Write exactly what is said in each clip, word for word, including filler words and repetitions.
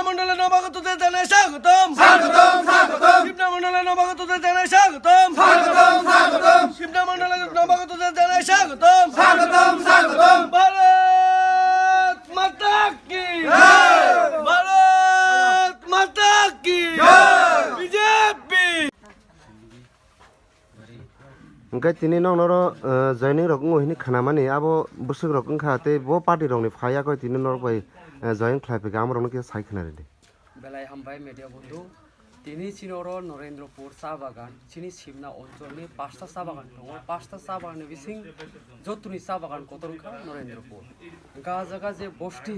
মণ্ডলে নবাগতদের জানাই স্বাগতম। স্বাগতম, স্বাগতম। শিবনা মণ্ডলে নবাগতদের জানাই স্বাগতম। স্বাগতম, স্বাগতম। শিবনা মণ্ডলে নবাগতদের জানাই স্বাগতম। স্বাগতম, স্বাগতম। ভারত মাতা কি। জয়। ভারত মাতা কি। জয়। BJP. Hwnkhe tini nok noro, eh, joining rok wngo hini khnamani, abo bwswk rok wngkha tei bo party rokni phai yakho tini norok bai, eh, join khlai phikha, amorokno khe sai khna ridi. Belai hambai media bondhu. Tini chini oro Norendrapur cha bagan, chini Simna oncholni pasta cha bagan tongo. Pasta cha baganni bising jotoni cha bagan kotor wngkha Norendrapur. Hwnkhe ah jaga je bosti,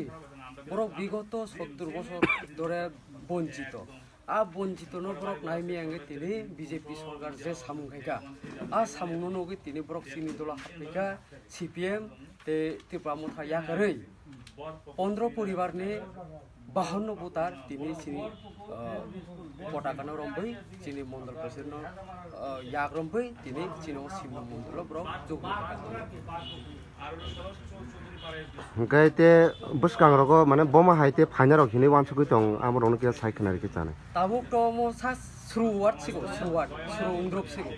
borok bigoto sottur bosor dhore bonchito. A bonchitono borok naimaya hwnkhe tini B J P sorkar je samung khaikha, a samungno nugwi tini borok chini dolo hapkhaikha, C P M tei Tipra Motha yakarwi pondro poribarni bahanno voter tini chini, ah, potakano romwi chini mondol presidentno, ah, yak romwi tini chini o Simna mondolo borok jogwi khaikha. Hwnkhe te bwskangrogo mane boma hai te phainarok hinwi uansugwi tong, amorokno khe sai khna rikhe chanai. Tabuk to omo sa sru ward sigo, sru ward, sru wngdrop sigo.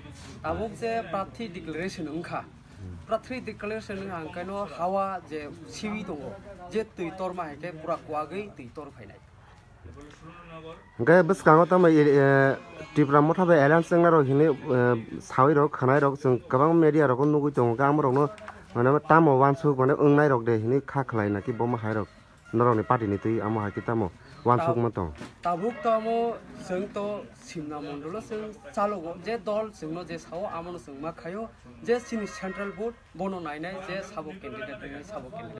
Tabuk je prathi declaration wngkha. Prathi declaration wngkha hwnkhe no hawa je siwi tongo, je twi torma hai khe pura kuwagwi twi tor phainai. Hwnkhe bwskango tamo, eh, Tipra Motha bai alliance wngnairok hinwi, eh, sawi rok, khwnai rok, chwng kwbang media rogo nugwi tongo, hwnkhe amorokno, mane, tamo uansuk, mane, wngnairok de hinwi kha khlai naki boma hai rok norokni party ni twi amo hai khe tamo uansukma tong. Tabuk tamo chwng to Simna mondolo chwng chalogo, je dol chwngno je sao amono chwng ma khaio, je chini central board bono nainai je sabo candidate wngwi sabo candidate.